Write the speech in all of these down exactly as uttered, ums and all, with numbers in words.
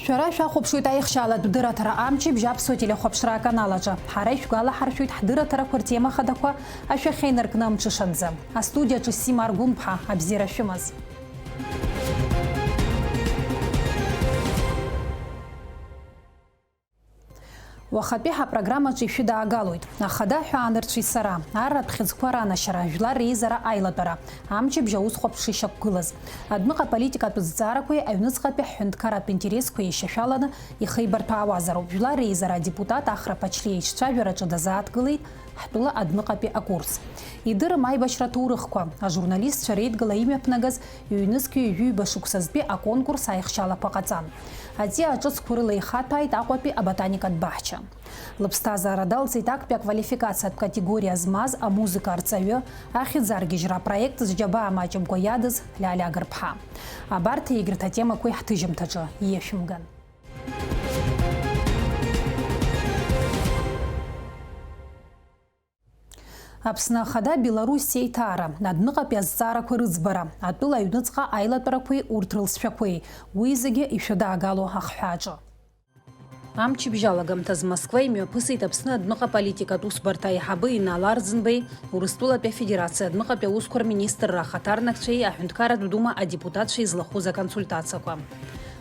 Шәара шәахәаԥшуеит аихшьаалатә дырраҭара Амчыбжь аԥсуа телехәаԥшра аканал аҿы. Ҳара ишәгәалаҳаршәоит ҳдырраҭарақәа ртема хадақәа ашәахьа инаркны амҽышанӡа. Астудиаҿы Сима Аргәынԥҳа, абзиара шәымаз. Уахатәи ҳапрограммаҿы ишәыдаагалоит. Ахада аҳәаанырцәи сара, арратә хьыӡқәа ранашьара, жәлар реизара аилатәара, амчыбжь аусхәаԥш ишьақәгылаз, адәныҟа политикатә зҵаарақәеи аҩныҵҟатәи ҳҳәынҭқарратә интересқәа еишьашәаланы ихеибарҭәаауазароуп. Жәлар реизара адепутат Ахра Ԥачлиа иҿцәажәараҿы дазааҭгылеит ҳтәыла адәныҟатәи акурс. Идырым аибашьра аҭоурыхқәа, ажурналистцәа реидгыла имҩаԥнагаз ҩнызқь ҩажәи ҩба шықәсазтәи аконкурс аихшьалақәа ҟаҵан. Аҵиаа ҿыцқәа рыла ихаҭәааит Аҟәатәи аботаникатә баҳча. Лыԥсҭазаара далҵит актәи аквалификациатә категориа змаз амузыка арҵаҩы, ахьӡ аргьежьра апроект зџьабаа маҷымкәа иадыз Лиалиа Гырԥҳа. Абарҭи егьырҭ атемақәеи ҳҭыжьымҭаҿы иашәымган. Аԥсны Ахада Беларусь еиҭаара, адәныҟатәи азҵаарақәа рыӡбара, атәыла аҩныҵҟа аилатәарақәеи урҭ рылҵшәақәеи, уи зегьы ишәыдаагало ахҳәааҿы. Амчыбжь алагамҭаз Москва имҩаԥысит Аԥсны адәныҟа политикатә усбарҭа аиҳабы Инал Арӡынбеи, Урыстәылатәи Афедерациа адәныҟатәи аусқәа рминистрра ахаҭарнакцәеи аҳәынҭқарратә дума адепутатцәеи злахәыз аконсультациақәа.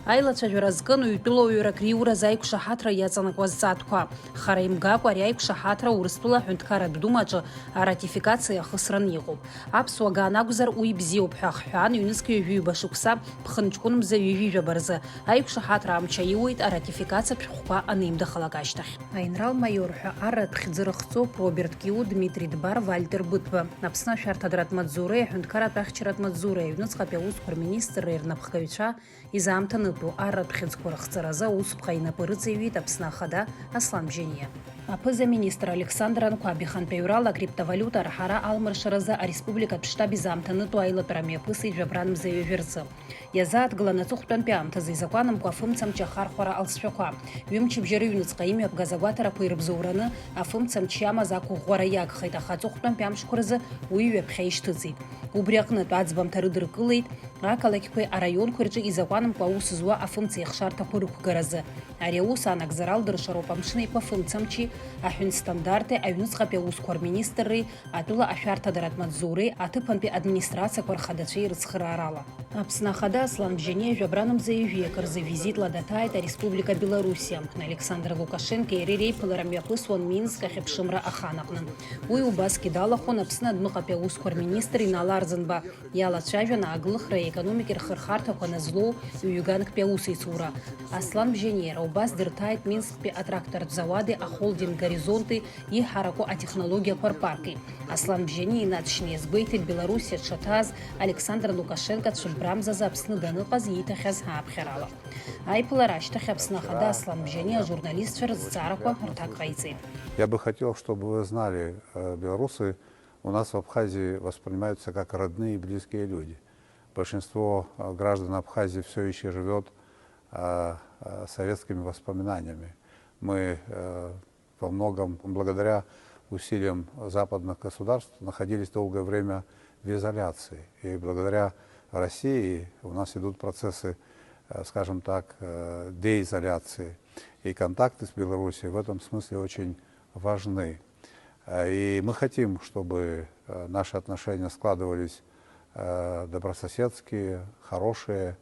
Аилацәажәара азкын ҩтәылауаҩрак риуразы аиқәшаҳаҭра иаҵанакуа азҵаатәқәа. Хара имгакәа ари аиқәшаҳаҭра Урыстәыла аҳәынҭқарратә думаҿы аратификациа ахысран иҟоуп. Аԥсуа ган акәзар, уи бзиоуп ҳәа ахҳәаан, ҩнызқь ҩажәи ҩба шықәса, ԥхынҷкәын мза ҩажәи жәаба рзы аиқәшаҳаҭра амч аиуеит аратификациатә шәҟәқәа анеимдахалак ашьҭахь. Аинрал-маиор ҳәа арратә хьӡы рыхҵоуп Роберт Киу, Дмитри Дбар, Вальтер Быҭәба, Аԥсны ашәарҭадаратә маҵзуреи аҳәынҭқарратә ахьчаратә маҵзуреи аҩныҵҟатәи аусқәа рминистрреи рнапхгаҩцәа, изаамҭанытәу арратә хьыӡқәа рыхҵаразы аусԥҟа инапы рыҵаҩит Аԥсны Ахада Аслан Бжьаниа. Аԥыза-министр Александр Анқәаб ихантәаҩрала акриптовалиута арҳара алмыршаразы ареспубликатә штаб изаамҭанытәу аилатәара мҩаԥысит жәабран мза ҩажәа рзы. Иазааҭгылан аҵыхәтәантәи аамҭазы изакәанамкәа афымцамч ахархәара алҵшәақәа. Ҩымчыбжьа рыҩнуҵҟа имҩаԥгаз агәаҭарақәа ирыбзоураны афымцамч иамаз ақәыӷәӷәара иагхеит, аха аҵыхәтәантәи амшқәа рзы уи ҩаԥхьа ишьҭыҵит. Убри аҟнытә аӡбамҭа рыдыркылеит, ақалақьқәеи араионқәеи рҿы изакәанымкәа аус зуа афымцеихшарҭақәа рықәгаразы. Ари аус анагӡара алдыршароуп Амшын Еиқәа фымцамчи, аҳәынҭстандарти, аҩныҵҟатәи аусқәа рминистрреи, атәыла ашәарҭадаратә маҵзуреи, аҭыԥантәи администрациақәа рхадацәеи рыцхыраарала. Аԥсны Ахада Аслан Бжьаниа жәабран мза ҩажәи акы рзы визитла даҭааит ареспублика Белоруссиа. Александр Лукашенко иареи реиԥылара мҩаԥысуан Минск ахь аԥшымра ахан аҟны. Уи убасгьы далахәын Аԥсны адәныҟатәи аусқәа рминистр Инал Арӡынба, иалацәажәон ааглыхреи аекономикеи рхырхарҭақәа назлоу ҩ-ганктәи аусеицура. Аслан Бжьаниа иара убас дырҭааит Минсктәи атрактортә зауади ахолдинг Горизонти иҳараку атехнологиақәа рпарки. Аслан Бжьаниа инаҵшьны иазгәеиҭеит Белоруссиа дшаҭааз Александр Лукашенко цәыббрамзазы Аԥсны даныҟаз ииҭахьаз ааԥхьарала. Аиԥылара ашьҭахь Аԥсны Ахада Аслан Бжьаниа ажурналистцәа рызҵаарақәа рҭак ҟаиҵеит. Я бы хотел, чтобы вы знали, э, белорусы у нас в Абхазии воспринимаются как родные и близкие люди. Большинство, э, граждан Абхазии всё ещё живёт, э, э, советскими воспоминаниями. Мы, э, во многом благодаря усилиям западных государств находились долгое время в изоляции. И благодаря России у нас идут процессы, э, скажем так, э, деизоляции. И контакты с Белоруссией в этом смысле очень важны. Э, и мы хотим, чтобы, э, наши отношения складывались, э, добрососедские, хорошие.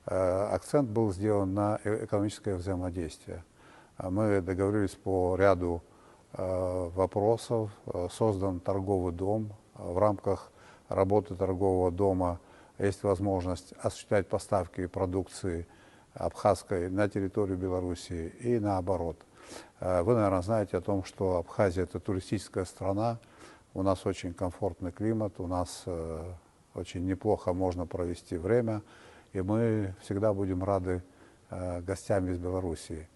Э, акцент был сделан на э-, экономическое взаимодействие. А мы договорились по ряду, э, вопросов. Э, создан торговый дом. Э, в рамках работы торгового дома есть возможность осуществлять поставки продукции абхазской на территорию Белоруссии и наоборот. Э, вы, наверное, знаете о том, что Абхазия — это туристическая страна, у нас очень комфортный климат, у нас, э, очень неплохо можно провести время, и мы всегда будем рады, э, гостям из Белоруссии.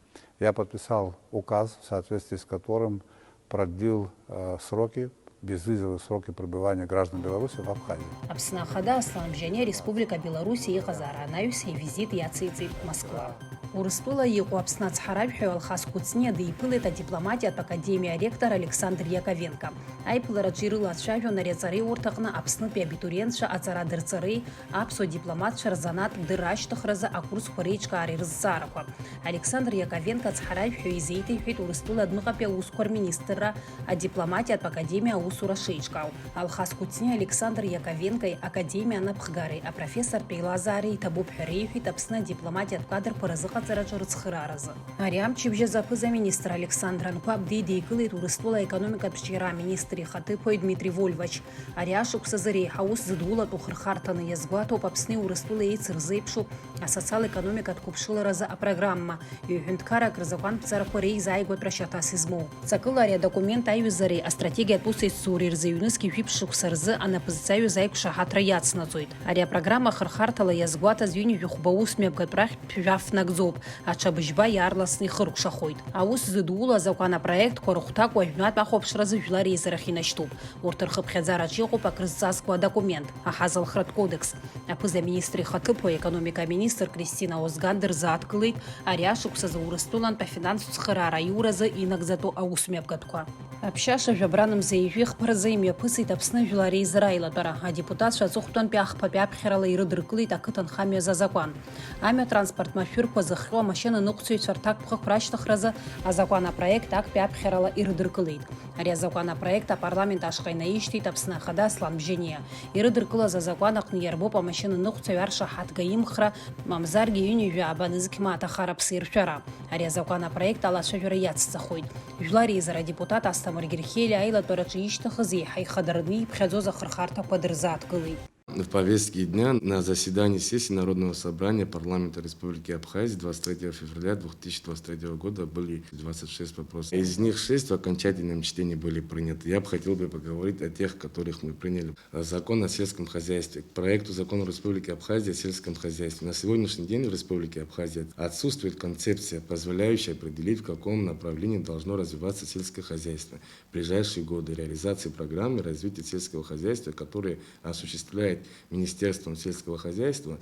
Я подписал указ, в соответствии с которым продлил, э, сроки, безвизовые сроки пребывания граждан Беларуси в Абхазии. Аԥсны Ахада Аслан Бжьаниа Республика Беларуси иҟазаара анаҩс ивизит иациҵеит Москва. Урыстәыла иҟоу Аԥсны ацҳаражәҳәаҩ Алхас Кәыҵниа диԥылеит адипломатиатә академиа аректор Александр Иаковенко. Аиԥылараҿы ирылацәажәон ари аҵареиурҭаҟны Аԥснытәи абитуриентцәа аҵара дырҵареи, аԥсуа дипломатцәа рзанааҭтә дырра ашьҭыхразы акурсқәа реиҿкаареи рызҵаарақәа. Александр Иаковенко ацҳаражәҳәаҩ изеиҭеиҳәеит Урыстәыла адәныҟатәи аусқәа рминистрра адипломатиатә академиа аусура шеиҿкаау. Алхас Кәыҵниа Александр Иаковенкои академиа анапхгареи апрофессортә еилазаареи иҭабуп ҳәа реиҳәеит Аԥсны адипломатиатә кадрқәа рзыҟаҵараҿы рыцхырааразы. Ари амчыбжь азы аԥыза-министр Александр Анқәаб дидикылеит Урыстәыла аекономикатә ҿиара аминистр ихаҭыԥуаҩ Дмитри Вольвач. Ари ашықәсазы реиҳа аус зыдулатәу хырхарҭаны иазгәаҭоуп Аԥсни Урыстәылеи еицырзеиԥшу асоциал-економикатә қәыԥшыларазы апрограмма, ҩ-ҳәынҭқаррак рзакәанԥҵарақәа реизааигәатәра шьаҭас измоу. Ҵакыла ари адокумент аиҩызареи астратегиатә усеицуреи рзы ҩнызқь жәиԥшь шықәса рзы анапызҵаҩыз аиқәшаҳаҭра иацнаҵоит. Ари апрограмма хырхарҭала иазгәаҭаз ҩынҩажәи хәба усмҩаԥгатә рахьтә жәаф нагӡоуп, аҽа быжьба иаарласны ихыркәшахоит. Аус зыдуло азакәан апроектқәа рыхәҭакуа жәнатә ахәаԥшразы жәлар реизарахь инашьҭуп. Урҭ рхыԥхьаӡараҿ иҟоуп акрызҵазкуа адокумент, аҳазалхратә кодекс. Аԥыза-министр ихаҭыԥуаҩ, аекономика аминистр Кристина Озган дырзааҭгылеит ари ашықәсазы Урыстәылантә афинанстә цхыраара аиуразы инагӡатәу аусмҩаԥгатәқәа. Аԥшьаша жәабранмза ҩажәи хԥа рзы имҩаԥысит Аԥсны жәлар реизара аилатәара. Адепутатцәа аҵыхәтәантәи ахԥатәи аԥхьарала ирыдыркылеит ақыҭанхамҩа азы азакәан. Амҩа транспорт машәырқәа зыхҟьо амашьынаныҟәцаҩцәа рҭакԥхықәра ашьҭыхразы азакәан апроект актәи аԥхьарала ирыдыркылеит. Ари азакәан апроект апарламент ашҟа инаишьҭит Аԥсны Ахада Аслан Бжьаниа. Ирыдыркылаз азакәан аҟны иарбоуп амашьынаныҟәцаҩ аршаҳаҭга имхра, мамзаргьы ҩынҩажәа ааба нызқь мааҭ ахараԥса иршәара. Ари азакәан апроект алацәажәара иацҵахоит. Жәлар реизара адепутат Асҭамыр Герхелиа аилатәараҿы ишьҭыхыз еиҳа ихадараны иԥхьаӡоз ахырхарҭақәа дырзааҭгылеит. В повестке дня на заседании сессии Народного собрания парламента Республики Абхазия двадцать третьего февраля две тысячи двадцать третьего года были двадцать шесть вопросов. Из них шесть в окончательном чтении были приняты. Я бы хотел бы поговорить о тех, которых мы приняли. Закон о сельском хозяйстве. К проекту закона Республики Абхазия о сельском хозяйстве. На сегодняшний день в Республике Абхазия отсутствует концепция, позволяющая определить, в каком направлении должно развиваться сельское хозяйство в ближайшие годы. Реализация программы развития сельского хозяйства, которая осуществляет Министерством сельского хозяйства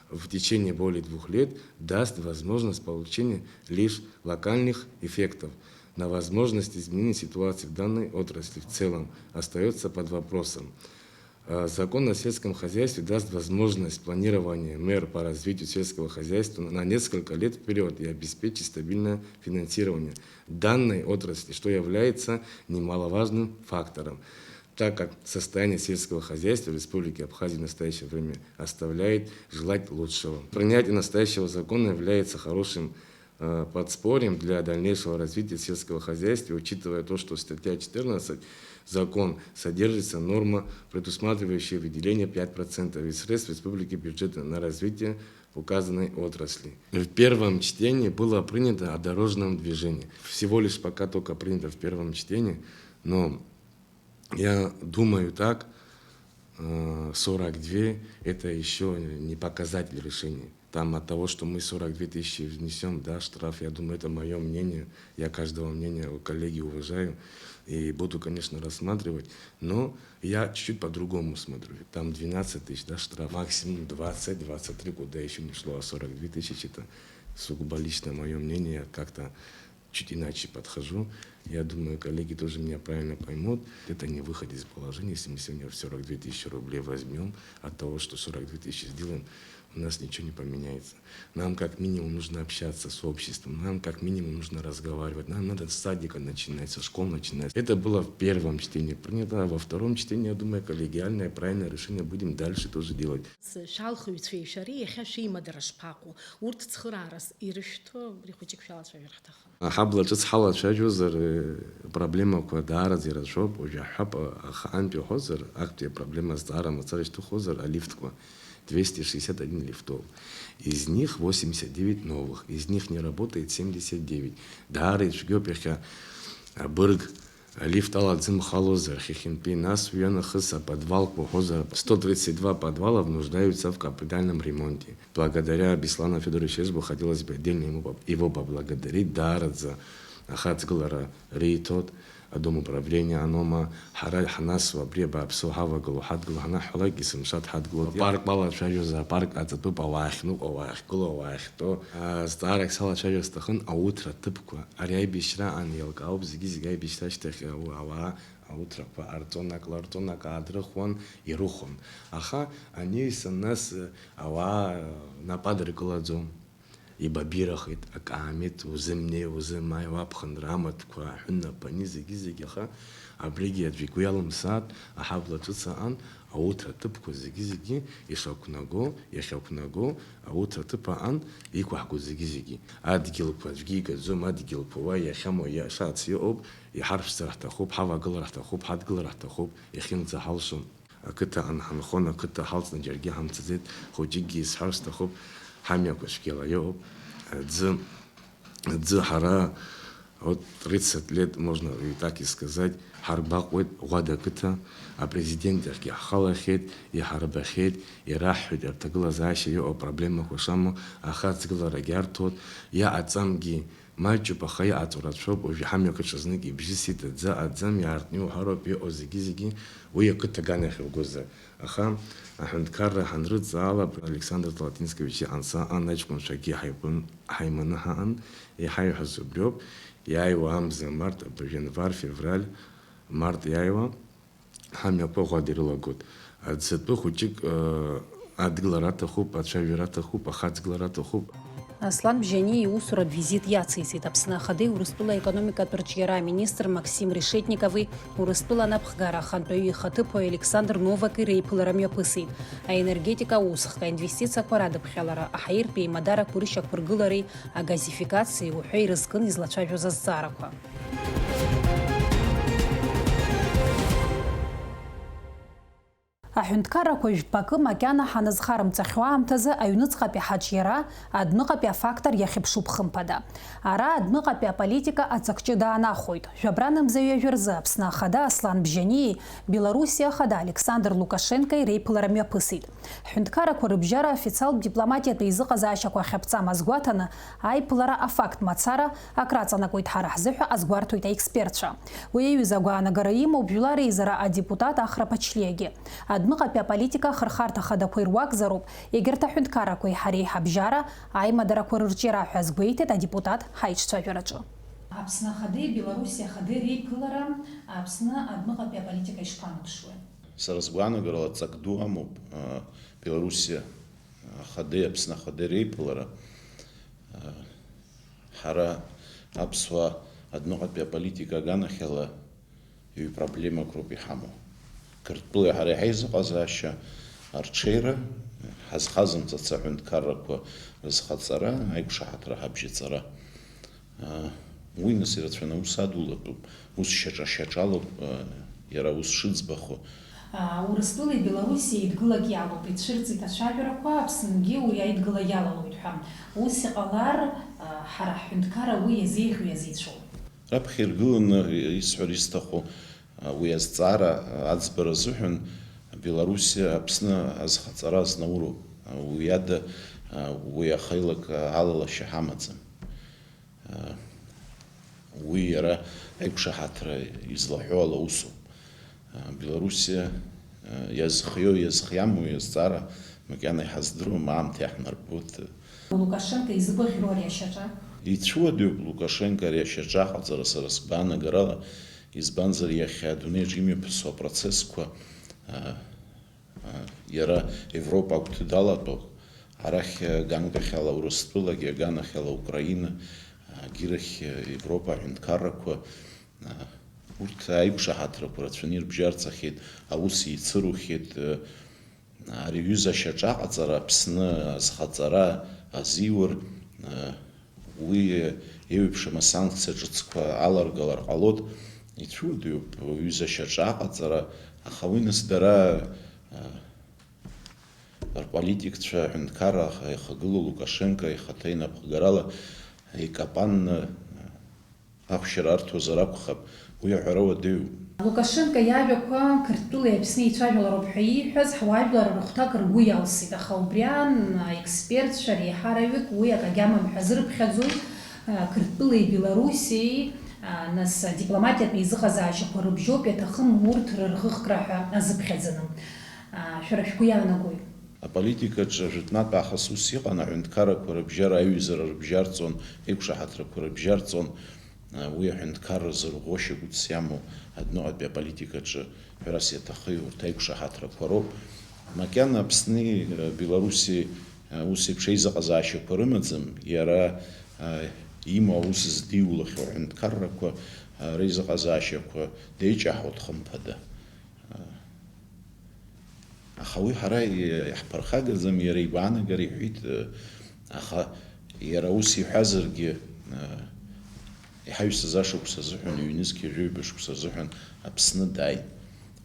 в течение более двух лет, даст возможность получения лишь локальных эффектов. На возможность изменения ситуации в данной отрасли в целом остается под вопросом. А, закон о сельском хозяйстве даст возможность планирования мер по развитию сельского хозяйства на несколько лет вперёд и обеспечить стабильное финансирование данной отрасли, что является немаловажным фактором, так как состояние сельского хозяйства в Республике Абхазия в настоящее время оставляет желать лучшего. Принятие настоящего закона является хорошим, э, подспорьем для дальнейшего развития сельского хозяйства, учитывая то, что статья четырнадцать закон содержится норма, предусматривающая выделение пять процентов из средств республики бюджета на развитие указанной отрасли. В первом чтении было принято о дорожном движении. Всего лишь пока только принято в первом чтении, но я думаю так, э, сорок две — это ещё не показатель решения. Там от того, что мы сорок две тысячи внесём, да, штраф, я думаю, это моё мнение. Я каждого мнения, коллеги, уважаю и буду, конечно, рассматривать. Но я чуть-чуть по-другому смотрю. Там двенадцать тысяч, да, штраф, максимум двадцать, двадцать три, куда ещё не шло, а сорок две тысячи — это сугубо лично моё мнение, я как-то чуть иначе подхожу. Я думаю, коллеги тоже меня правильно поймут. Это не выход из положения, если мы сегодня сорок две тысячи рублей возьмём, от того, что сорок две тысячи сделаем, у нас ничего не поменяется. Нам как минимум нужно общаться с обществом, нам как минимум нужно разговаривать, нам надо с садика начинать, со школ начинать. Это было в первом чтении принято, а во втором чтении, я думаю, коллегиальное правильное решение будем дальше тоже делать. Шәалхыҩцәеи шәареи иахьа шәеимадара шԥаҟоу? Урҭ цхыраарас ирышәҭо абри хәыҷык шәалацәажәар ҳҭахын. Аҳабла ҿыц ҳалацәажәозар, э, проблемақәа даараӡа ирацәоуп, уажә иаҳҳәап, а, ахаантәи уҳәозар, актәи апроблема азҵаара мацара ишьҭыхозар, алифтқәа, двести шестьдесят один лифтов. Из них восемьдесят девять новых, из них не работает семьдесят девять. Даара ицәгьоуп иахьа абырг, алифт ала дзымхалозар, хыхьынтәи, нас уи анахыс аподвалқәа уҳәозар, сто тридцать два подвала нуждаются в капитальном ремонте. Благодаря Беслану Фёдоровичу Ежбу хотелось бы отдельно ему поб-, его поблагодарить, даараӡа ахаҵгылара риҭоит, Адомоуправление аноума, ҳара ҳанасуа, абри абааԥсыу ҳавагылоу, ҳадгыло ҳанаҳҳәалак, есымша дҳадгылоит. Апарк уалацәажәозар, апарк ҟаҵатәуп, ауаа ахьнықәу, ауаа ахьгылоу, ауаа ахьтәоу. Азҵаарак салацәажәар сҭахын, ауҭра ҭыԥқәа. Ари аибашьра аан еилкаауп, зегьы-зегьы аибашьра ашьҭахь ау-, ауаа ауҭрақәа арҵон, ак ларҵон, ак аадрыхуан, ирыхон. Аха ани саннас, ауаа нап адыркылаӡом. Ибабирахеит, акаамеҭ узымнеи, узымааи, уаԥхынра амаҭқәа аҳәынаԥ ани зегьы-зегьы, аха абригьы аӡәы игәы иалымсааит, аҳабла ҿыц аан, ауҭра ҭыԥқәа зегьы-зегьы ишақәнаго, иахьақәнаго, ауҭра ҭыԥ аан, иқәаҳго зегьы-зегьы. Адгьылқәа аӡәгьы игаӡом, адгьылқәа уа иахьамоу иашац иҟоуп, иҳарԥшӡар ҳҭахуп, ҳавагылар ҳҭахуп, ҳадгылар ҳҭахуп, иахьынӡаҳалшом. Ақыҭа аан ҳанхон, ақыҭа ҳалҵны џьаргьы ҳамцаӡеит, хәыҷыкгьы исҳәар сҭахуп, ҳамҩақәа цәгьала иҟоуп. Аӡы, аӡы ҳара, вот, тридцать лет, можно и так и сказать, ҳаргәаҟуеит Ӷәада ақыҭа, апрезидент иахьгьы ҳхалахьеит, иҳарбахьеит, ираҳҳәеит, рҭагылазаашьа иҟоу апроблемақәа шамоу, аха аӡгыларагьы арҭоит, иҟаҵамгьы, Маҷуп, аха иҟаҵо рацәоуп, уажә иҳамҩақәа ҽазнык ибжьысит, аӡы аӡам, иаартны иуҳәароуп иҟоу зегьы-зегьы, уи ақыҭа аганахь угозар. Аха аҳәынҭқарра ҳанрыдҵаалап, Александр Толотинскович иҟан саҟан, аҷкәынцәагьы ҳаибын-, ҳаиманы ҳаҟан, иҳаиҳәаз убриоуп, иааиуа амза март, абыржә январ, февраль, март иааиуа, Ҳамҩақәа ӷәада ирылагоит. Аӡатәы хәыҷык, э, адгылара аҭахуп, ацәажәара аҭахуп, ахаҵгылара аҭахуп. Аслан Бжьаниа иусуратә визит иациҵеит Аԥсны Ахадеи Урыстәыла аекономикатә рҿиара аминистр Максим Решетникови Урыстәыла анапхгара ахантәаҩы ихаҭыԥуаҩ Александр Новаки реиԥылара мҩаԥысит. Аенергетика аусхк, аинвестициақәа радыԥхьалара, аҳаиртә еимадарақәа рышьақәыргылареи агазификациеи уҳәа ирызкын излацәажәоз азҵаарақәа. Аҳәынҭқаррақәа жәпакы макьана ҳаназхарымҵахьоу аамҭазы аҩныҵҟатәи ҳаҿиара адәныҟатәи афактор иахьыԥшуп, хымԥада. Ара адәныҟатәи аполитика аҵак ҷыда аанахәоит. Жәабран мза ҩажәа рзы Аԥсны Ахада Аслан Бжьаниеи Белоруссиа Ахада Александр Лукашенкои реиԥылара мҩаԥысит. Ҳҳәынҭқаррақәа рыбжьара официалтә дипломатиатә еизыҟазаашьақәа ахьаԥҵам азгәаҭаны, аиԥылара афакт мацара акраҵанакуеит ҳара ҳзыҳәа, азгәарҭоит аекспертцәа. Уи аҩыза агәаанагара имоуп Жәлар Реизара адепутат Ахра Ԥачлиагьы. Адәныҟатәи аполитика ахырхарҭа хадақәа ируакзароуп егьырҭ аҳәынҭқаррақәеи ҳареи ҳабжьара аимадарақәа рырҿиара ҳәа азгәеиҭеит адепутат ҳаиҿцәажәараҿы. Аԥсны Ахадеи Белоруссиа Ахадеи реиԥылара Аԥсны адәныҟатәи аполитика ишԥанаԥшуеи? Сара сгәаанагарала ҵак ду амоуп, а, Белоруссиа Ахадеи Аԥсны Ахадеи реиԥылара. А, ҳара аԥсуаа адәныҟатәи аполитика аганахьала ҩ-проблемак роуп иҳамоу. Қырҭтәылеи ҳареи ҳаизыҟазаашьа арҽеира, ҳазхазымҵац аҳәынҭқаррақәа рызхаҵара, аиқәшаҳаҭра ҳабжьаҵара. Уи, нас, ирацәаны аус адулатәуп, ус шьаҿа-шьаҿалоуп, иара ус шыӡбахо. Урыстәылеи Белоруссиеи еидгылак иалоуп, ицәырҵит ацәажәарақәа, Аԥсынгьы уи аидгыла иалалоит ҳәа. Ус иҟалар, ҳара ҳҳәынҭқарра уи иазеиӷьу иазеицәоу? Раԥхьа иргыланы исҳәар исҭаху, уи азҵаара аӡбара азыҳәан Белоруссиа Аԥсны азхаҵара азнауроуп. Уи ада уи ахеилак алалашьа ҳамаӡам. Уи иара аиқәшаҳаҭра излаҳәо ала усуп. Белоруссиа иазхиоу, иазхиаму иазҵаара макьана иҳаздыруам, аамҭа иаҳнарбоит. Лукашенко изыгәаӷьроу ари ашьаҿа? Ицәуадаҩуп Лукашенко ари ашьаҿа аҟаҵара сара сгәаанагарала, избанзар иахьа адунеиаҿ имҩаԥысуа апроцессқәа, а, а, иара Европа агәҭа далатәоуп, арахь, а, ганкахьала Урыстәылагьы, аганахьала Украина, а, агьырахь, а, Европа аҳәынҭқаррақәа, а, урҭ аиқәшаҳаҭрақәа рацәаны ирыбжьарҵахьеит, аус еицырухьеит, а, Ари аҩыза ашьаҿа аҟаҵара Аԥсны азхаҵара азиур, уи еиуеиԥшым асанкциа ҿыцқәа аларгалар ҟалоит, ицәуадаҩуп аҩыза ашьаҿа аҟаҵара, аха уи нас дара, рполитикцәа, аҳәынҭқарра ихагылоу Лукашенко ихаҭа инапхгарала икапанны, Ахәшьара арҭозар акәхап, уи аҳәара уадаҩуп. Лукашенко иажәақәа Қырҭтәылеи Аԥсни еицәажәалароуп ҳәа ииҳәаз, ҳуаажәлар рыхәҭак ргәы иалсит, аха убри аан аекспертцәа реиҳараҩык уи акагьы амам ҳәа азырыԥхьаӡоит, Қырҭтәылеи Белоруссиеи Нас адипломатиатә еизыҟазаашьақәа рыбжьоуп иаҭахым урҭ рырӷыӷкра ҳәа азыԥхьаӡаны. Шәара шәгәы иаанагои? Аполитикаҿы жәытәнатә аахыс ус иҟан, аҳәынҭқаррақәа рыбжьара аиҩызара рыбжьарҵон, аиқәшаҳаҭрақәа рыбжьарҵон. Уи аҳәынҭқарра зырӷәӷәо шьагәыҭс иамоу адәныҟатәи аполитикаҿы ҳәарас иаҭахи урҭ аиқәшаҳаҭрақәа роуп. Макьана Аԥсни Белоруссиеи ус еиԥш еизыҟазаашьақәа рымаӡам, иара имоу аус здиулахьоу аҳәынҭқаррақәа реизыҟазаашьақәа деиҷаҳауеит, хымԥада. Аха уи ҳара иаҳԥырхагаӡам, иара игәаанагара иҳәеит, аха иара ус иҳәазаргьы, иҳаҩсыз ашықәс азыҳәан, ҩнызқьи жәаҩба шықәса азыҳәан Аԥсны дааит.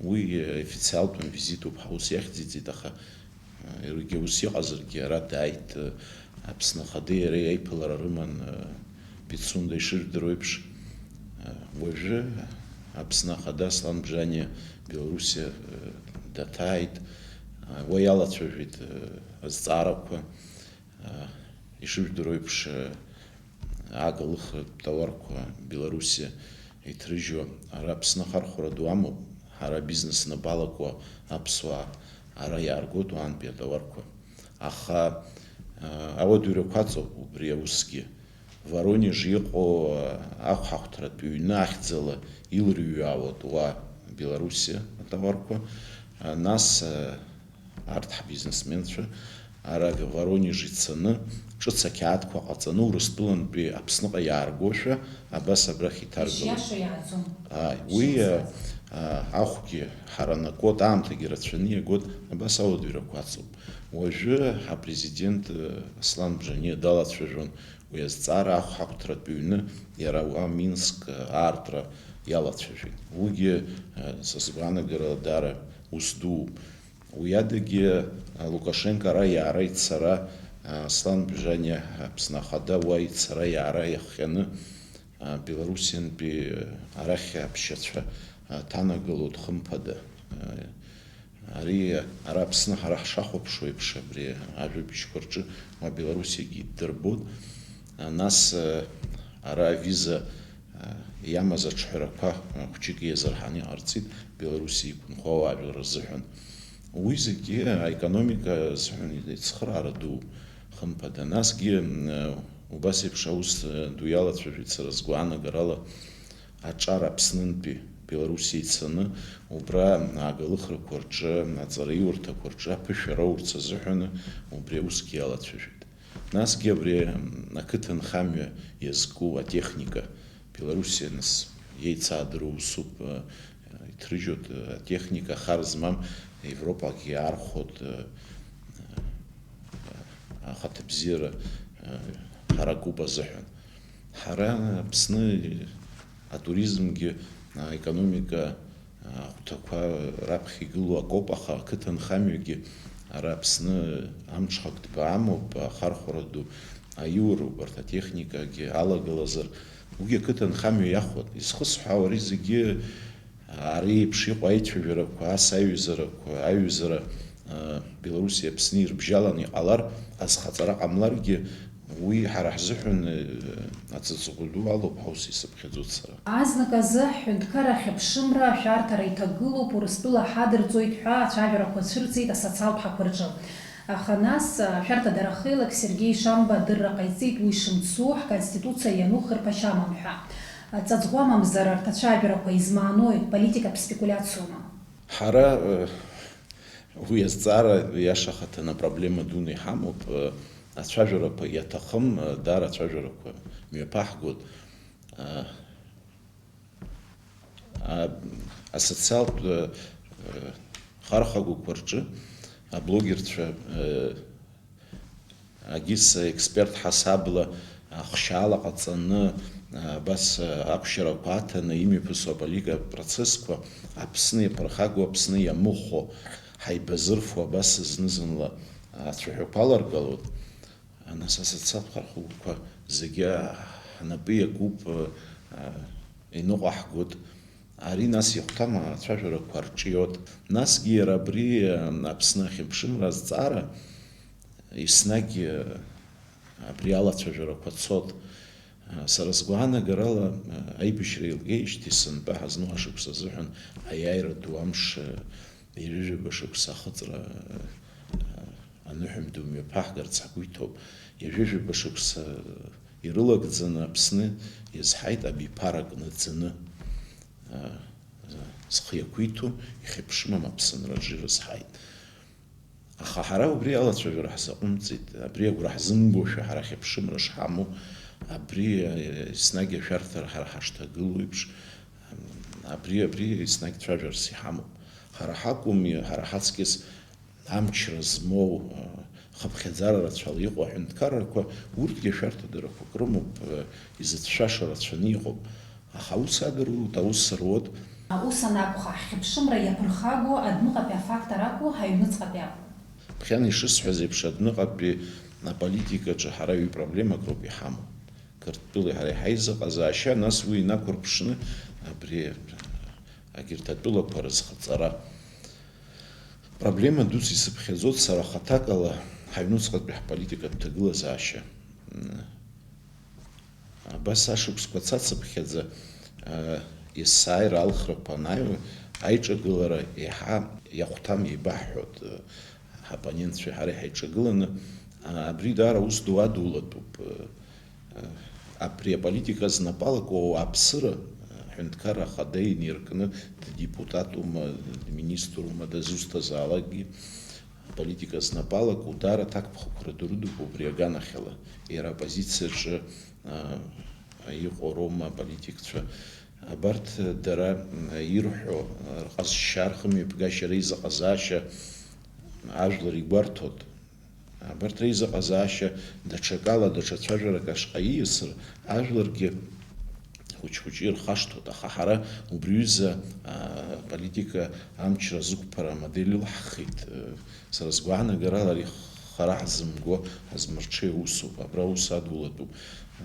Уи официалтәын визитуп ҳәа ус иахьӡиҵеит, аха Иаргьы ус иҟазаргьы, ара дааит, Аԥсны Ахадеи иареи аиԥылара рыман, Пицунда ишыжәдыруа еиԥш. Уажәы Аԥсны Ахада Аслан Бжаниа Белоруссиа даҭааит, уа иалацәажәеит азҵаарақәа, ишыжәдыруа еиԥш, агалыхратә тауарқәа Белоруссиа иҭрыжьуа, ара Аԥсны ахархәара ду амоуп, ҳара абизнес набалакуа аԥсуаа ара иааргоит уаантәи атауарқәа. Аха, а, ауадаҩрақәа аҵоуп убри аусгьы. Воронеж иҟоу, а, ахәҳахәҭратә ҩны ахьӡала илырҩаауеит уа Белоруссиа атауарқәа. А, нас, а, арҭ ҳбизнесменцәа ара Воронеж ицаны, ҿыц ақьаадқәа ҟаҵаны, Урыстәылантәи Аԥсныҟа иааргошәа, абас абрахь иҭаргалоит. Иашьа иааӡом. Ааи, уи, Шьацаз. А, ахәгьы ҳаранакуеит, аамҭагьы рацәаны иагоит, абас ауадаҩрақәа аҵоуп. Уажәы ҳапрезидент, а, Аслан Бжаниа далацәажәон уи азҵаара, ахәҳахәҭратә ҩны иара уа Минск, а, аартра иалацәажәеит. Уигьы, а, са сгәаанагарала даара ус дууп. Уи адагьы, а, Лукашенко ара иаара ицара, а, Аслан Бжаниа Аԥсны Ахада уа ицара иаара иахҟьаны, а, Белоруссиантәи, а, арахь аԥшьацәа, а, ҭанагалоит, хымԥада. А, ари, ара Аԥсны ҳара ҳшахәаԥшуа еиԥш, абри ажәабжьқәа рҿы уа Белоруссиагьы иддырбоит. А, нас, а, ара авиза иамаз аҿҳәарақәа хәҷык еизырҳаны иҟарҵеит Белоруссиа иқәынхо ауаажәлар рзыҳәан. Уи зегьы аекономика азыҳәан ицхыраара ду, хымԥада. Насгьы, м, убас еиԥш аус ду иалацәажәеит сара сгәаанагарала аҿар Аԥснынтәи Белоруссиа ицаны, убра агалыхрақәа рҿы, аҵараиурҭақәа рҿы аԥышәара аурц азыҳәаны убри аусгьы иалацәажәеит. Насгьы абри, м, ақыҭанхамҩа иазку атехника Белоруссиа нас иеицаадыруа усуп, э, иҭрыжьуеит, э, атехника хар змам Европагьы иаархәоит, э, э, ахаҭабзиара, э, ҳаракуп азыҳәан. Ҳара Аԥсны атуризмгьы, аекономика ахәҭақәа раԥхьа игылоу акоуп, аха ақыҭанхамҩагьы ара Аԥсны амҽхак ҭбаа амоуп, ахархәара ду аиур, убарҭ атехникагьы алагалазар, уигьы ақыҭанхамҩа иахәоит. Изхысҳәаауа ари зегьы, ари еиԥш иҟоу аицәажәарақәа, ас аиҩызарақәа, аиҩызара, а, Белоруссиеи Аԥсни ирыбжьаланы иҟалар, азхаҵара ҟамларгьы, уи ҳара ҳзыҳәан, э, аҵаҵӷәы ду алоуп ҳәа ус исыԥхьаӡоит сара. Азнык азы ҳҳәынҭқарра ахьыԥшымра ашәарҭара иҭагылоуп, Урыстәыла ҳадырҵоит ҳәа ацәажәарақәа цәырҵит асоциалтә ҳақәа рҿы. Аха нас, ашәарҭадарахеилак Сергеи Шамба адырра ҟаиҵеит уи шымцу, ҳконституциа иану хырԥашьа амам ҳәа. Ҵаҵӷәа амамзар, арҭ ацәажәарақәа измаанои, политикатә спекулиациоума? Ҳара, э, Уи азҵаара иаша ахаҭаны апроблема дуны иҳамоуп, э, ацәажәарақәа иаҭахым, э, даара ацәажәарақәа мҩаԥаҳгоит. Э, а-, асоциалтә, э, э, хархәагақәа рҿы аблогерцәа, э, Агис аексперт ҳасабла, ахшьаала ҟаҵаны, абас ақәшьарақәа аҭаны имҩаԥысуа аполитика процессқәа Аԥсны иаԥырхагоу, Аԥсны иамыхәо, ҳаибазырфо абас зны-зынла ацәаҳәақәа аларгалоит. Нас асоциалтә хархәагақәа зегьы ҳнапы иакуп, иныҟәаҳгоит. Ари нас ихәҭам ацәажәарақәа рҿиоит. Насгьы иара абри, Аԥсны ахьыԥшымра азҵаара, Еснагь абри алацәажәарақәа цот, Сара сгәаанагарала, аибашьра еилгеижьҭеи сынтәа ҳазну ашықәс азыҳәан аиааира ду амш, ҩажәижәаба шықәса ахыҵра, аныҳәа мду мҩаԥаҳгарц ҳгәы иҭоуп. Ҩажәижәаба шықәса ирылагӡаны Аԥсны иазҳаит абиԥара кнаӡаны, зхы иақәиҭу, ихьыԥшымам Аԥсынраҿы ирызҳаит. Аха ҳара убри алацәажәара ҳзаҟәымҵит, абри агәра ҳзымгошәа ҳара хьыԥшымра шҳамоу, абри, э, еснагь ашәарҭара ҳара ҳашҭагылоу еиԥш, м, абри, абри еснагь цәажәарас иҳамоуп. Ҳара ҳакәым, ҳара ҳаҵкьыс амчра змоу, э, хыԥхьаӡара рацәала иҟоу аҳәынҭқаррақәа, урҭгьы ашәарҭадарақәак рымоуп, э, изыцәшәаша рацәаны иҟоуп. Аха аус адыруеит, аус руеит. Ус анакәха, ҳхьыԥшымра иаԥырхагоу адәныҟатәи афактор акәу, ҳаҩныҵҟатәи акәу? Ԥхьан ишысҳәаз еиԥш, адәныҟатәи аполитикаҿы ҳара ҩ-проблемак роуп иҳамоу. Қырҭтәылеи ҳареи ҳаизыҟазаашьа, нас уи инақәырԥшны абри, егьырҭ атәылақәа рызхаҵара. Проблема дуӡӡа исыԥхьаӡоит сара хаҭакала ҳаҩнуҵҟатәи ҳполитикатә ҭагылазаашьа. Абас ашықәсқәа цацыԥхьаӡа, а, есааира алхрақәа анааҩуа, аиҿагылара еиҳа иахәҭам еибаҳҳәоит, а, ҳоппонентцәеи ҳареи ҳаиҿагыланы, а, абри даара ус ду адулатәуп, а, а, абри аполитика знапалакуа ауааԥсыра, а, Аҳәынҭқарра Ахада инаркны ддепутатума, дминиструма, дызусҭазаалакгьы, аполитика знапалак удара аҭакԥхықәра дурыдуп убри аганахьала. Иара аоппозициаҿы, а, иҟоу роума аполитикцәа. Абарҭ дара, м, ирҳәо, рҟазшьа, рхымҩаԥгашьа, реизыҟазаашьа ажәлар игәарҭоит. Абарҭ реизыҟазаашьа даҽакала, даҽа цәажәарак ашҟа ииасыр, ажәларгьы хәыҷ-хәыҷы ирхашҭуеит, аха ҳара убри ҩыза, аа, политика амчра азықәԥара амодель ылаҳхит. Сара сгәаанагарала, ари хара ҳзымго, ҳазмырҽеиуа усуп, абра аус адулатәуп.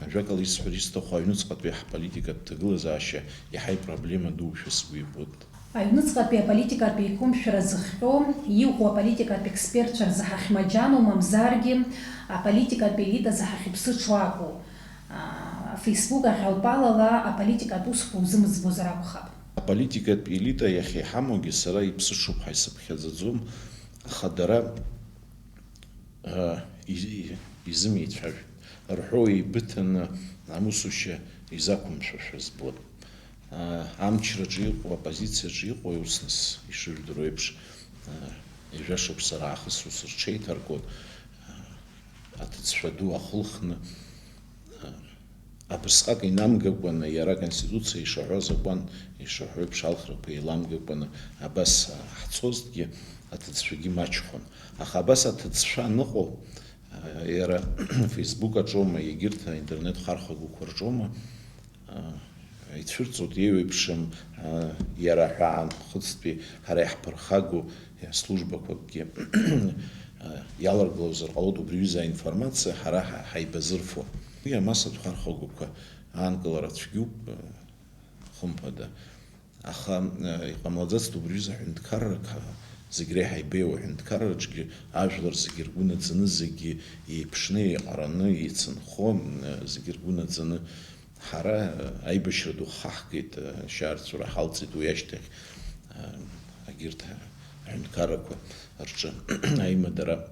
Ажәакала, исҳәар исҭаху, аҩныҵҟатәи ҳполитикатә ҭагылазаашьа иаҳа ипроблема душәа сгәы иабоит. Аҩныҵҟатәи аполитикатә еиқәымшәара зыхҟьо, иӷәӷәоу аполитикатә експертцәа рзы ҳахьмаџьану, мамзаргьы аполитикатә елита азы ҳахьыԥсыҽу акәу? А, Facebook ахь аупалала аполитикатә усқәа узымыӡбозар акәхап. Аполитикатә елита иахьа иҳамоугьы сара иԥсыҽуп ҳәа исыԥхьаӡаӡом, аха дара, а, и-, и-, изымеицәажәеит. Рҳәо еибыҭаны амусушьа изақәымшәошәа збоит. А, амчраҿы иҟоу, аоппозициаҿы иҟоу, ус нас ишыжәдыруа еиԥш, а, ҩажәа шықәса раахыс ус рҽеиҭаркуан, а, аҭыӡшәа ду ахылхны, а, абысҟак инамгакәаны, иара аконституциа ишаҳәо, азакәан ишаҳәо еиԥш алхрақәа еиламгакәаны абас, а, ҳцозҭгьы аҭыӡшәагьы маҷхон. Аха абас аҭыӡшәа аныҟоу, а, иара Facebook аҿоума, егьырҭ аинтернет хархәагақәа рҿоума, ицәырҵуеит, еиуеиԥшым, иара ҳәа аанхыҵтәи ҳара иаҳԥырхагоу службақәакгьы иаларгылозар ҟалоит убри ҩыза аинформациа ҳара ҳа-, ҳаибазырфо. Уи амассатә хархәагақәа аанкылара цәгьоуп, хымԥада. Аха, э, иҟамлаӡацт убри аҩыза аҳәынҭқаррак, ҳа зегь реиҳа ибеиоу аҳәынҭқарраҿгьы ажәлар зегьы ргәы наӡаны, зегьы еиԥшны, еиҟараны, еицынхо, э, зегьы ргәы наӡаны ҳара, э, аибашьра ду ҳхаҳгеит, э, ашьаарҵәыра ҳалҵит уи ашьҭахь, э, агьырҭ аҳәынҭқаррақәа рҿы аимадара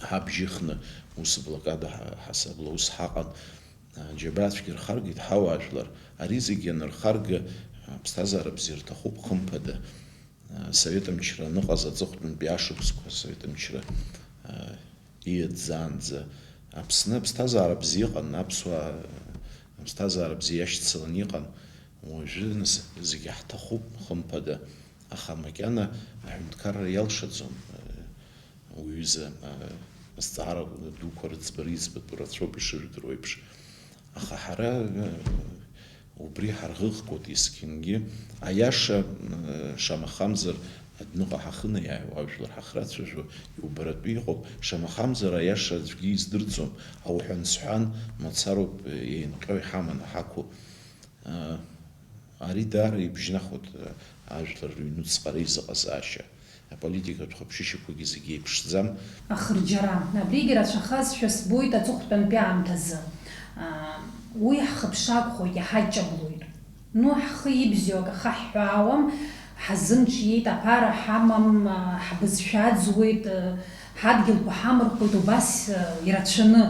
ҳабжьыхны ус аблокада ҳа-, ҳасабла ус ҳаҟан. Џьабаа цәгьа рхаргеит ҳауаажәлар. Ари зегьы ианырхарга, аԥсҭазаара бзиа рҭахуп, хымԥада. Асовет мчра аныҟаз аҵыхәтәантәи ашықәсқәа, асовет мчра, а, ииаӡаанӡа Аԥсны аԥсҭазаара бзиа ыҟан, аԥсуаа аԥсҭазаара бзиа иашьцылан иҟан. Уажәы, нас, зегьы ҳҭахуп, хымԥада. Аха макьана аҳәынҭқарра иалшаӡом. Уҩыза, а, азҵаара дуқәа рыӡбара иӡбатәу рацәоуп, ишыжәдыруа еиԥш. Аха ҳара, а, убри ҳарӷыӷкуеит есқьынгьы. Аиаша, а, шамахамзар, адәныҟа ҳахынаиааиуа, ажәлар ҳахрацәажәо, иубаратәы иҟоуп. Шамахамзар, аиаша аӡәгьы издырӡом. Ауҳәан-сҳәан мацароуп, еинҟьо иҳаманы ҳақәу. Ари даара ибжьнахуеит, ажәлар рыҩнуҵҟа реизыҟазаашьа. Аполитикатә хыԥшышьақәагьы зегьы еиԥшӡам. Ахырџьара. Абригьы рацәахазшәа збоит аҵыхәтәантәи аамҭазы. Уи ҳхыԥша акәхоит, иҳаҷҷаблоит. Ну, ҳхы ибзиоу акы ахаҳҳәаауам, ҳазымҿиеит, аԥара ҳамам, ҳбызшәа аӡуеит, ҳадгьылқәа ҳамырхәоит, убас ирацәаны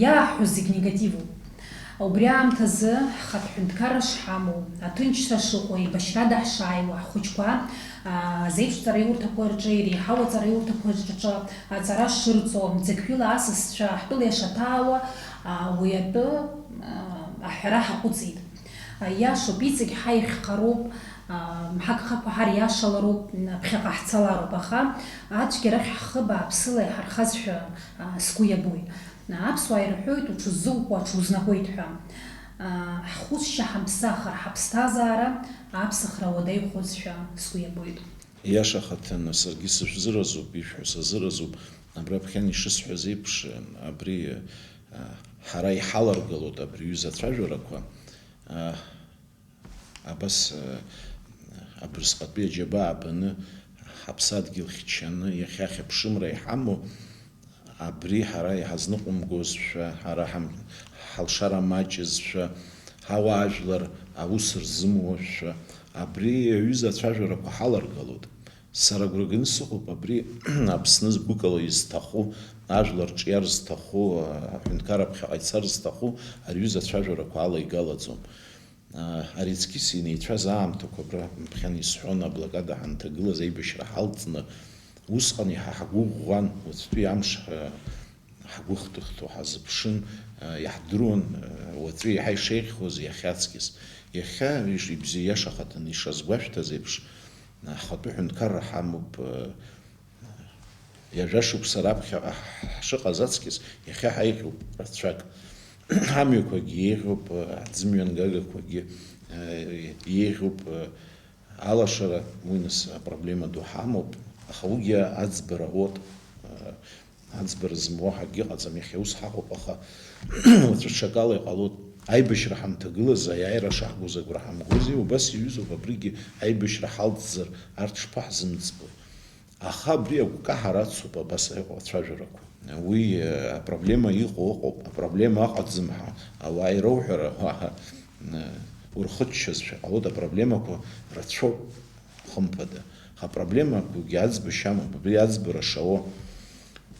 иааҳҳәо зегь негативуп. Убри аамҭазы ҳхатә ҳәынҭқарра шҳамоу, аҭынчра шыҟоу, еибашьрада ҳшааиуа, ҳхәыҷқәа, аа, азеиԥшҵара аиурҭақәа рҿы, иреиҳау аҵара аиурҭақәа рҿы аҵара шырҵо, ӡакҩыла асасцәа ҳтәыла иашаҭаауа, аа, уи атәы, аа, аҳәара ҳаҟәыҵит. Иашоуп, иҵегь ҳаиӷьхароуп, аа, ҳагхақәа ҳариашалароуп, ԥхьаҟа ҳцалароуп, аха ацәгьарахь ҳхы бааԥсыла иҳархазшәа, аа, сгәы иабоит. Аԥсуаа ирҳәоит, уҽуззыӷәӷәо аҽузнакуеит ҳәа. Ҳхәы шьаҳамԥсахыр, ҳаԥсҭазаара аԥсахра уадаҩхозшәа сгәы иабоит. Иашахаҭаны, саргьы сышәзыразуп, ишәҳәо сазыразуп. Абра ԥхьан ишысҳәаз еиԥш, абри, ҳара иҳаларгалоит абри аҩыза ацәажәарақәа. Абас, абырсҟатәи аџьабаа баны, ҳаԥсадгьыл хьчаны, иахьа хьыԥшымра иҳамоу, абри ҳара иҳазныҟәымгозшәа, ҳара ҳам-, ҳалшара маҷызшәа, ҳауаажәлар аус рзымуазшәа, абри аҩыза ацәажәарақәа ҳаларгалоит. Сара агәра ганы сыҟоуп, абри Аԥсны збыкала изҭаху, ажәлар рҿиар зҭаху, аҳәынҭқарра ԥхьаҟа ицар зҭаху ари аҩыза ацәажәарақәа ала игалаӡом. Ари аҵкьыс инеицәаз аамҭақәа абра ԥхьан исҳәон, аблокада ҳанҭагылаз, аибашьра ҳалҵны, усҟан иаҳа ҳгәы ӷәӷәан, уаҵәтәи амш, ҳгәы хҭыхҭо ҳазыԥшын, иаҳдыруан, уаҵәы иаҳа ишеиӷьхоз иахьа аҵкьыс. Иахьа иш-, ибзиа иашахаҭаны ишазгәашәҭаз еиԥш, ҳхатәы ҳәынҭқарра ҳамоуп, Ҩажәа шықәса раԥхьаҟа ҳшыҟаз аҵкьыс, иахьа ҳаиӷьуп рацәак. Ҳамҩақәагьы еиӷьуп, аӡымҩангагақәагьы, э, еиӷьуп, э, алашара, уи нас апроблема ду ҳамоуп, аха уигьы аӡбара уоуп, э, аӡбара зымуа ҳәа акгьы ыҟаӡам, иахьа ус ҳаҟоуп, аха уаҵәы ҽакала иҟалоит. Аибашьра ҳамҭагылаз, аиааира шаҳгоз агәра ҳамгози, убас иҩызоуп абригьы аибашьра ҳалҵзар, арҭ шԥаҳзымӡбои? Аха абри агәкаҳара ацуп абас иҟоу ацәажәарақәа. Уи, э, апроблема иҟоу ыҟоуп, апроблема ыҟаӡам ҳәа ауаа ироуҳәара, уаҳа, э, урхыччозшәа ҟалоит, апроблемақәа рацәоуп, хымԥада. Апроблемақәагьы аӡбашьа амоуп, абри аӡбара шауа.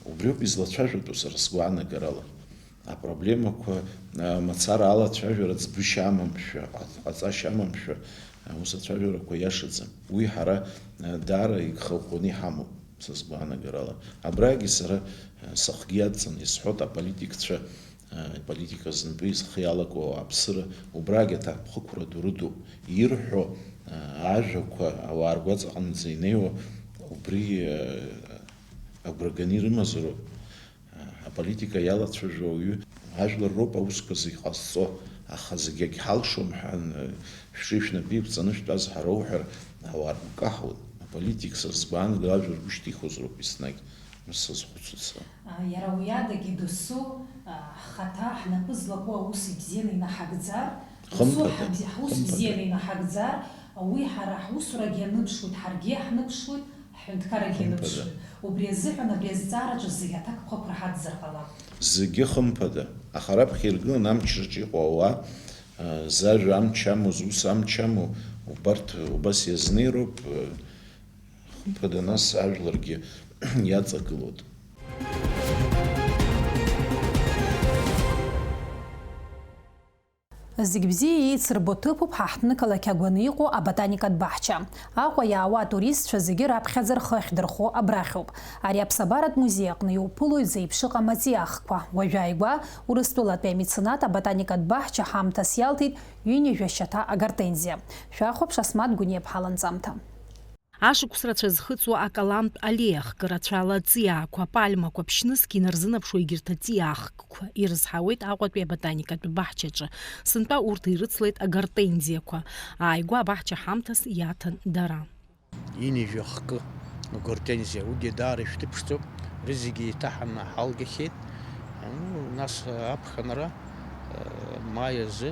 Убриоуп излацәажәатәу сара сгәаанагарала. Апроблемақәа, а, мацара алацәажәара ӡбышьа амамшәа, ҟа-, ҟаҵашьа амамшәа, а, ус ацәажәарақәа иашаӡам. Уи ҳара, а, даара игхаӷәӷәаны иҳамоуп, са сгәаанагарала. Абрагьы сара, а, сыхгьы адҵаны исҳәоит аполитикцәа, а, аполитика знапы изхы иалаку ауааԥсыра, убрагь аҭакԥхықәра ду рыдуп. Ирҳәо, а, ажәақәа ауаа ргәаҵаҟынӡа инеиуа, убри, а, агәра ганы ирымазароуп. Аполитика иалацәажәо ауаҩы ажәлар роуп аусқәа зегь ҟазҵо, аха зегь агьҳалшом ҳәа, шәҿы шәнапы иқәҵаны шәтәаз ҳәа роуҳәар, ауаа ргәы каҳауеит. Аполитик, сара сгәаанагара, ажәлар ргәы шьҭихуазароуп еснагь, ус сазхәыцуеит сара. Иара уи адагьы досу, ҳхаҭа ҳнапы злаку аус ибзианы инаҳагӡар, досу Хымԥада, ҳабзи-, ҳус хымԥада. Бзианы инаҳагӡар, уи ҳара ҳусурагьы аныԥшуеит, ҳаргьы иаҳныԥшуеит, Ҳҳәынҭқаррагьы Хымԥада. Аныԥшуеит. Убри азыҳәан абри азҵаараҿы зегь аҭакқәа ықәраҳаҭзар ҟалап. Зегьы хымԥада. Аха раԥхьа иргылан амчраҿы иҟоу ауаа, а, зажәа амч амоу, зус амч амоу, убарҭ убас иазнеироуп, а, хымԥада, нас ажәларгьы иаҵагылоит. Зегь бзиа еицырбо ҭыԥуп ҳа ҳҭнықалақь агәаны иҟоу аботаникатә баҳча. Аҟәа иаауа атуристцәа зегьы раԥхьаӡа рхы ахьдырхо абрахьоуп. Ари аԥсабаратә музеи аҟны иуԥылоит зеиԥшыҟам аҵиаахқәа. Уажәааигәа Урыстәылатәи амеценат аботаникатә баҳча ҳамҭас иалҭеит ҩынҩажәа шьаҭа агортензиа. Шәахәаԥш, Асмаҭ Гәыниаԥҳа ланҵамҭа. Ашықәс рацәа зхыҵуа акаламтә аллеиа хкы рацәала аҵиаақәа, апальмақәа, ԥшьнызқь инарзынаԥшуа егьырҭ аҵиаахкқәа ирызҳауеит Аҟәатәи аботаникатә баҳчаҿы. Сынтәа урҭ ирыцлеит агортензиақәа. Ааигәа абаҳча ҳамҭас иаҭан дара. Ҩынҩажәа хкы гортензиа, уигьы даара ишәҭыԥшӡоуп, рызегьы еиҭаҳаны ҳалгахьеит. Ну, нас аԥхынра, э, маи азы,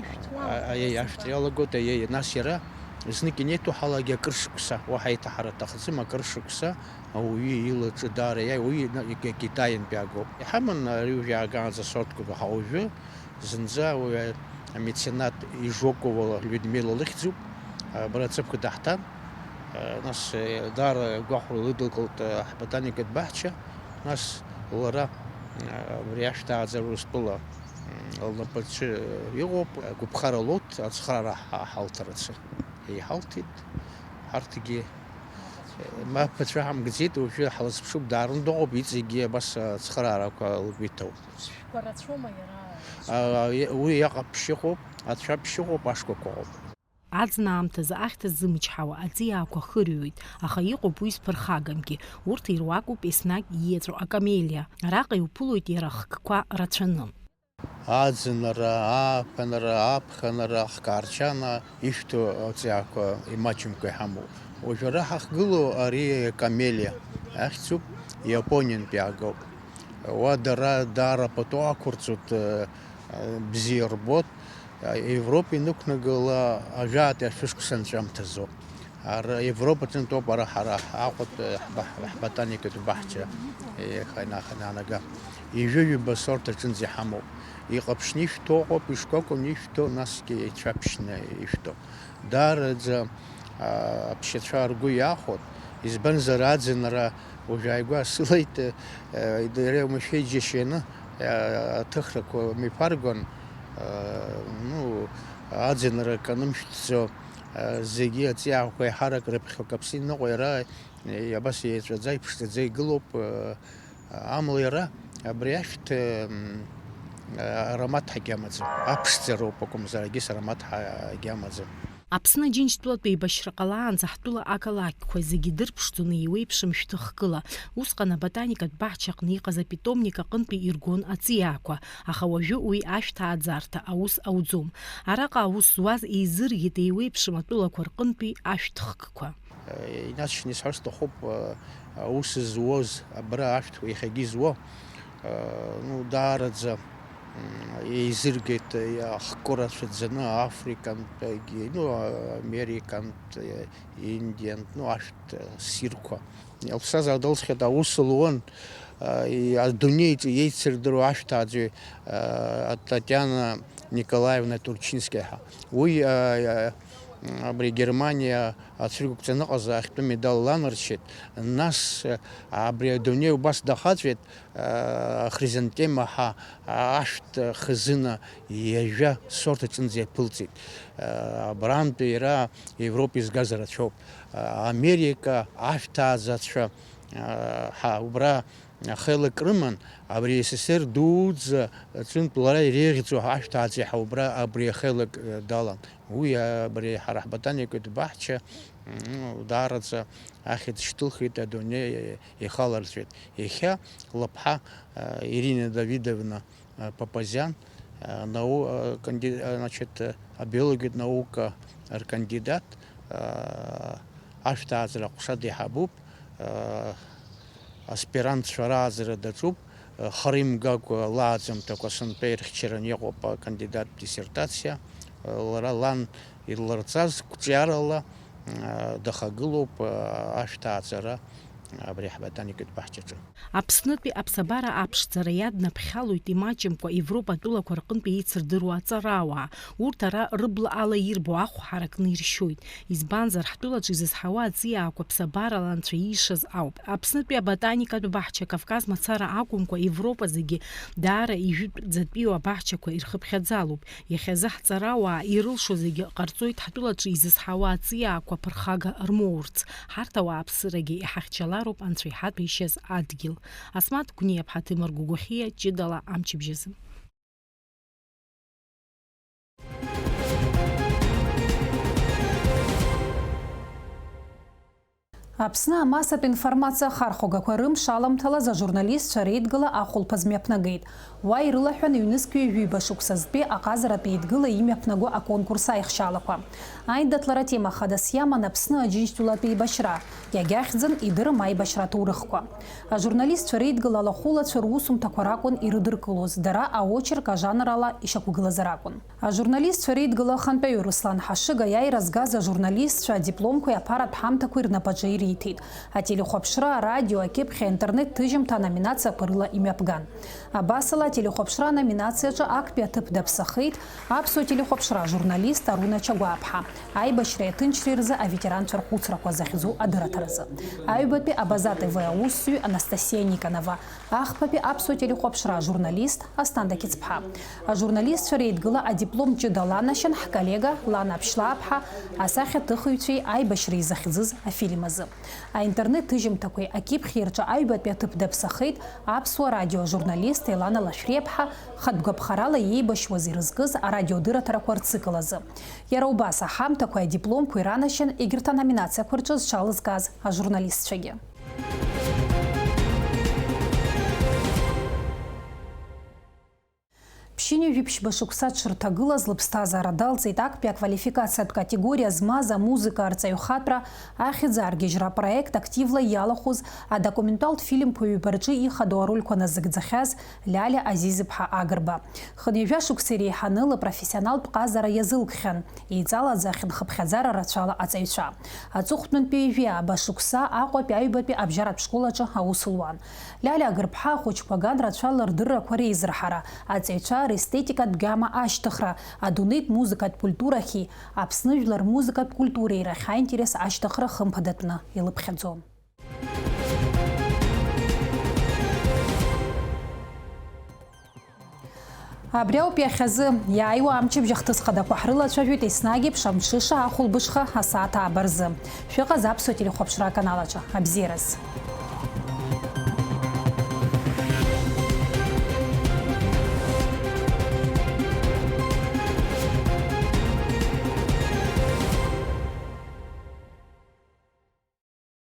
Ашәҭ а, аиеи, иалагоит. Ашәҭ иалагоит, аиеи, нас иара Знык инеиҭоуҳалак акыр шықәса, уаҳа еиҭаҳара аҭахӡам, акыр шықәса ауаҩы илаҿы даара иааиуа, уи на-, ки-, Китаиантәи агоуп. Иҳаман ари уажәы аагаанӡа сортқәа ҳауаҩы, зынӡа уи амеценат Ижокова Людмила лыхьӡуп, абра аҵыԥқәа даҳҭан. Нас, даара гәахәара лыдылкылт ҳботаникатә баҳча, нас лара абри ашәҭ ааӡара Урыстәыла лнапаҿы иҟоуп, гәаԥхара лоуҭ ацхыраара ҳа-, ҳалҭарацы. Еиҳалҭеит, ҳарҭгьы, мап ацәа ҳамгӡеит, уажәы ҳлызԥшуп, даарны дыҟоуп, иҵегьы абас ацхыраарақәа лгәы иҭоуп. Цәшәқәа рацәоума иара? А, уи иаҟаԥшь ыҟоуп, ацәаԥшь ыҟоуп, ашкәакәа ыҟоуп. Аӡын аамҭазы ахьҭа ззымчҳауа аҵиаақәа хырҩоит, аха иҟоуп уи зԥырхагамгьы, урҭ ируакуп еснагь иеҵәо акамелиа. Араҟа иуԥылоит иара хкқәа рацәаны. Аӡынра, ааԥынра, аԥхынра, ахкаарчана ишәҭу аҵиаақәа имаҷымкәа иҳамоуп. Уажәы ара ҳахгылоу ари камелиа ахьӡуп, Иапониантә иаагоуп. Уа дара даара пату ақәырҵоит, бзиа рбоит. Европа инықәнагала ажәаатәи ашәышықәса анҵәамҭазоуп. Ара Европаҿынтәоуп ара ҳара Аҟәатә ҳба-, ҳботаникатә баҳча, еиха инаха-, инаанага. Ижәыҩба сорт аҿынӡа иҳамоуп. Иҟаԥшьны ишәҭо ыҟоуп, ишкәакәаны ишәҭо, насгьы ицәаԥшьны ишәҭо. Даараӡа, а, аԥсшьацәа ргәы иахәоит, избанзар, аӡынра уажә ааигәа сылеит, а, иара иоумашәа иџьашьаны, а, аҭыхрақәа мҩаԥаргон, а, ну, аӡынра канымшәҭӡо, а, зегьы аҵиаақәа еиҳарак рыԥхьо каԥсны иныҟәо иара, а, абас еиҵәаӡа, иԥшӡаӡа игылоуп, а, Амала иара абри ашәҭ, м, аромат ҳагьамаӡам. Аԥшӡароуп акәымзар, егьыс аромат ҳа-, ҳагьамаӡам. Аԥсны Аџьынџьтәылатә еибашьра ҟалаанӡа ҳтәыла ақалақьқәа зегьы дырԥшӡон еиуеиԥшым шәҭы хкыла. Усҟан аботаникатә баҳча аҟны иҟаз апитомник аҟынтәи иргон аҵиаақәа, аха уажәы уи ашәҭ ааӡарҭа аус ауӡом. Араҟа аус зуаз еизыргеит еиуеиԥшым атәылақәа рҟынтәи ашәҭ хкқәа. Инаҵшьны исҳәар сҭахуп, аус зуоз абра ашәҭ иахьагьы изуа, ну, даараӡа, м, еизыргеит, ахкы рацәаӡаны африкантәигьы, ну, американтә, индиантә, ну, ашәҭ ссирқәа. Лԥсҭазаара далҵхьеит, аус луан, а, и-, адунеи еицырдыруа ашәҭ ааӡаҩ, а, Татиана Николаевна Турчинская ҳәа. Уи, а, а, абри Германиа ацәыргақәҵаныҟаз ахьтәы медал ланарчеит, нас, а, абри адунеи убас дахаҵәеит, а, ахризантема ҳәа, а, ашәҭ хазына ҩажәа сорт аҿынӡа иаԥылҵеит. А, абрантәи иара Европа изгаз рацәоуп. А, Америка ашәҭ ааӡацәа, а, ҳа, убра ахеилак рыман, абри С С С Р дуӡӡа аҿынтә лара иреиӷьӡоу ашәҭ ааӡаҩ ҳәа убра абри ахеилак, э, далан. Уи, а, абри ҳара ҳботаникатә баҳча, м, даараӡа ахьӡ шьҭылхит адунеи ихаларҵәеит. Иахьа лыԥҳа, а, Ирина Давидовна, а, Папазиан, а, нау-, а, канди-, а, значит, а, абиологиатә наука ркандидат, а, ашәҭ ааӡара аҟәша деиҳабуп, а, аспирантцәа рааӡара даҿуп, хара имгакәа лааӡамҭақәа сынтәа ирыхьчараны иҟоуп акандидаттә диссертациа. Лара лан илырҵаз қәҿиарала дахагылоуп ашәҭ ааӡара абри ҳботаникатә баҳчаҿы. Аԥснытәи аԥсабара аԥшӡара иаднаԥхьалоит имаҷымкәа Европа атәылақәа рҟынтәи еицырдыруа аҵарауаа. Урҭ ара рыбла ала ирбо ахә ҳаракны иршьоит. Избанзар, ҳтәылаҿы изызҳауа аҵиаақәа ԥсабарала анцәа иишаз ауп. Аԥснытәи аботаникатә баҳча Кавказ мацара акәымкәа, Европа зегьы даара ижәытәӡатәиу абаҳчақәа ирхыԥхьаӡалоуп. Иахьазы ҳҵарауаа ирылшо зегьы ҟарҵоит ҳтәылаҿы изызҳауа аҵиаақәа ԥырхага рмоурц. Ҳарҭ ауааԥсырагьы иҳахьчалароуп анцәа иҳатәеишьаз адгьыл. Асмаҭ Гәниаԥҳа, Ҭемыр Гәыгәхьиа, ҷыдала амчыбжьазы. Аԥсны амассатә информациа ахархәагақәа рымш аламҭалаз ажурналистцәа реидгыла ахәылԥаз мҩаԥнагеит. Уа ирылаҳәан ҩнызқь ҩажәи ҩба шықәсазтәи аҟазаратә еидгыла имҩаԥнаго аконкурс аихшьаалақәа. Аиндаҭлара атема хадас иаман Аԥсны Аџьынџьтәылатә еибашьра, иагьахьӡын идырым аибашьра аҭоурыхқәа. Ажурналистцәа реидгыла алахәылацәа русумҭақәа ракәын ирыдыркылоз, дара аочерк ажанр ала ишьақәгылазар акәын. Ажурналистцәа реидгыла ахантәаҩы Руслан Ҳашыга аиааира згаз ажурналистцәа адипломқәеи аԥаратә ҳамҭақәеи рнапаҿы ириҭеит. Ателехәаԥшра, арадио, акьыԥхь, аинтернет ҭыжьымҭа аноминациақәа рыла имҩаԥган. Абасала, ателехәаԥшра аноминациаҿы актәи аҭыԥ даԥсахеит аԥсуа телехәаԥшра ажурналист Аруна Чагәааԥҳа, аибашьреи аҭынчреи рзы аветеранцәа рхәыцрақәа захьӡу адырраҭаразы. Аҩбатәи Абаза Т В аусзуҩ Анастасиа Никонова, ахԥатәи аԥсуа телехәаԥшра ажурналист Асҭанда Қьыцԥҳа. Ажурналистцәа реидгыла адиплом ҷыда ланашьан ҳколлега Лана Ԥшьлааԥҳа асахьаҭыхыҩцәеи аибашьреи захьӡыз афильм азы. Аинтернет ҭыжьымҭақәеи акьыԥхьи рҿы аҩбатәи аҭыԥ даԥсахеит аԥсуа радио ажурналист Елана Лашәриаԥҳа, хатә гәаԥхарала иеибашьуаз ирызкыз арадиодырраҭарақәа рцикл азы. Иара убас аҳамҭақәеи адипломқәеи ранашьан егьырҭ аноминациақәа рҿы зҽалызкааз ажурналистцәагьы. Ԥшьынҩажәи ԥшьба шықәса дшырҭагылаз лыԥсҭазаара далҵит актәи аквалификациатә категориа змаз амузыка арҵаҩхатәра ахьӡааргьежьра апроект активла иалахәыз адокументалтә фильмқәа ҩба рҿы ихадоу арольқәа назыгӡахьаз Лиалиа Азиз-иԥҳа Агрба. Хынҩажәа шықәса иреиҳаны лыпрофессионалтә ҟазара иазылкхьан, еиҵалаӡахьан хыԥхьаӡара рацәала аҵаҩцәа. Аҵыхәтәантәи ҩажәи ааба шықәса Аҟәатәи аҩбатәи абжьаратә школ аҿы аус луан. Лиалиа Агрбҳа ахәыҷқәа аган рацәала рдыррақәа реизырҳара, аҵаҩцәа рестетикатә гьама ашьҭыхра, адунеитә музыкатә культурахьи Аԥсны жәлар рмузыкатә культуреи рахь аинтерес ашьҭыхра хымԥадатәны илыԥхьаӡон. Абри ауп иахьазы, иааиуа амчыбжь ахҭыс хадақәа ҳрылацәажәоит еснагь еиԥш амҽыша ахәылбыҽха асааҭ ааба рзы. Шәыҟаз аԥсуа телехәаԥшра аканал аҿы. Абзиараз!